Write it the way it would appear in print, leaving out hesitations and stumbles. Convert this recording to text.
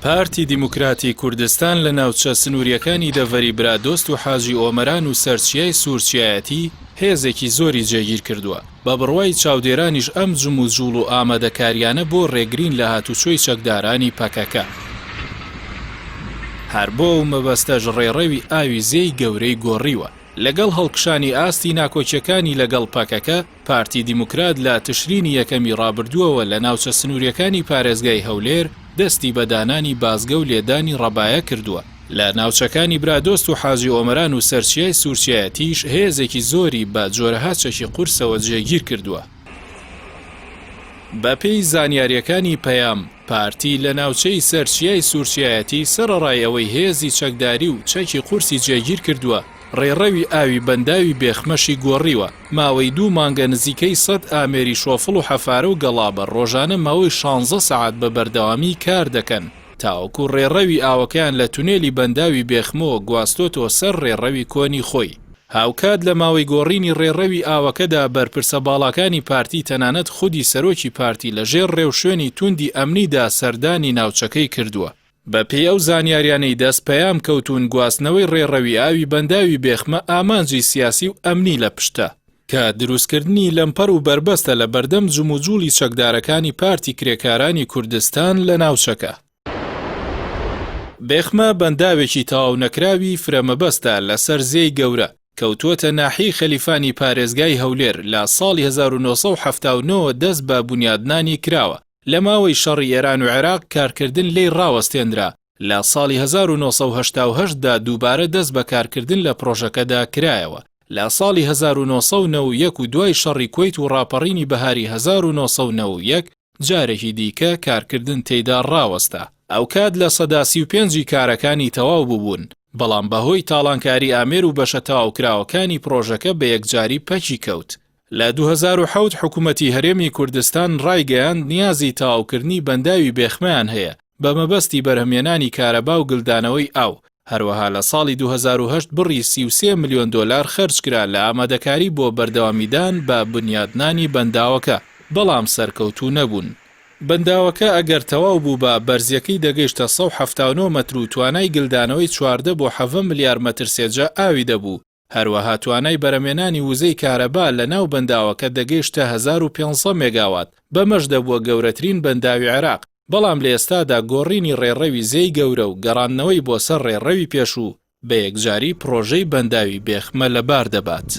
پارتی دیموکراتی کوردستان لە ناوچە سنوورییەکانی دەڤەری برادۆست و حاجی ئۆمەران و سەرچیای سوورچیایەتی هێزێکی زۆری جێگیر کردووە، بە بڕوای چاودێرانیش ئەم جموجوڵ و ئامادەکارییانە بۆ رێگرین لە هاتوچۆی چەکدارانی پەکەکە. هەر بۆ ئەو مەبەستەش رێڕەوی ئاوی زێی گەورەی گۆڕیوە. لەگەڵ هەڵکشانی ئاستی ناکۆکییەکانی لەگەڵ پەکەکە، پارتی دیموکرات لە تشرینی یەکەمی ڕابردووەوە لە ناوچە سنوورییەکانی پارێزگای هەولێر دەستی بە دانانی بازگە و لێدانی ڕەبایە کردووە، لە ناوچەکانی برادۆست و حاجی ئۆمەران و سەرچیای سوورچیایەتیش هێزێکی زۆری بە جۆرەها چەکی قورسەوە جێگیر کردووە. بەپێی زانیارییەکانی پەیام، پارتی لە ناوچەی سەرچیای سوورچیایەتی سەرەڕای ئەوەی هێزی چەکداری و چەکی قورسی جێگیر کردووە، ڕێڕەوی ئاوی بەنداوی بێخمەشی گۆڕیوە، ماوەی دوو مانگە نزیکەی سەد ئامێری شۆفڵ و حەفارە و گەڵابە ڕۆژانە ماوەی شانزە سەعات بە بەردەوامی کار دەکەن تاوەکو ڕێڕەوی ئاوەکەیان لە تونێلی بەنداوی بێخمەوە گواستۆتەوە سەر ڕێڕەوی کۆنی خۆی. هاوکات لە ماوەی گۆڕینی ڕێڕەوی ئاوەکەدا بەرپرسە باڵاکانی پارتی تەنانەت خودی سەرۆکی پارتی لە ژێر ڕێوشوێنی توندی ئەمنیدا سەردانی ناوچەکەی کردووە. بەپێی ئەو زانیاریانەی دەست پەیام کەوتوون گواستنەوەی ڕێڕەوی ئاوی بەنداوی بێخمە ئامانجی سیاسی و ئەمنی لە پشتە، کە دروستکردنی لەمپەر و بەربەستە لە بەردەم جموجوڵی چەکدارەکانی پارتی کرێکارانی کوردستان لە ناوچەکە. بێخمە بەنداوێکی تەواو نەکراوی فرە مەبەستە لەسەر زێی گەورە، کەوتووەتە ناحیەی خەلیفانی پارێزگای هەولێر، لە ساڵی 1979 دەست بە بونیادنانی کراوە، لە ماوەی شەڕی ئێران و عێراق کارکردن لێی ڕاوەستێنرا، لە ساڵی 1988 دا دووبارە دەست بە کارکردن لە پڕۆژەکەدا کرایەوە، لە ساڵی 1991 و دوای شەڕی کوەیت و ڕاپەڕینی بەهاری 1991 جارێکی دیکە کارکردن تێیدا ڕاوەستا، ئەوکات 35% ی کارەکانی تەواو بووبوون، بەڵام بەهۆی تاڵانکاری ئامێر و بەشە تەواوکراوەکانی پڕۆژەکە بە یەکجاری پەکی کەوت. لە 2007 حکومەتی هەرێمی کوردستان ڕایگەیاند نیازی تەواوکردنی بەنداوی بێخمەیان هەیە بە مەبەستی بەرهەمێنانی کارەبا و گلدانەوەی ئاو، هەروەها لە ساڵی 2008 بڕی 33 ملیۆن دۆلار خەرجکرا لە ئامادەکاری بۆ بەردەوامیدان بە بنیادنانی بەنداوەکە، بەڵام سەرکەوتوو نەبوون. بەنداوەکە ئەگەر تەواو بووبا بەرزییەکەی دەگەیشتە 179 مەتر و توانای گلدانەوەی 14 بۆ 17 ملیار مەتر سێجا ئاوی دەبوو، هەروەها توانای بەرەمێنانی وزەی کارەبا لە ناو بەنداوەکە دەگەیشتە 1500 مێگاوات، بەمەش دەبووە گەورەترین بەنداوی عێراق، بەڵام لە ئێستادا گۆڕینی ڕێڕەوی زێی گەورە و گەڕاندنەوەی بۆ سەر ڕێڕەوی پێشوو بە یەکجاری پڕۆژەی بەنداوی بێخمە لەبار دەبات.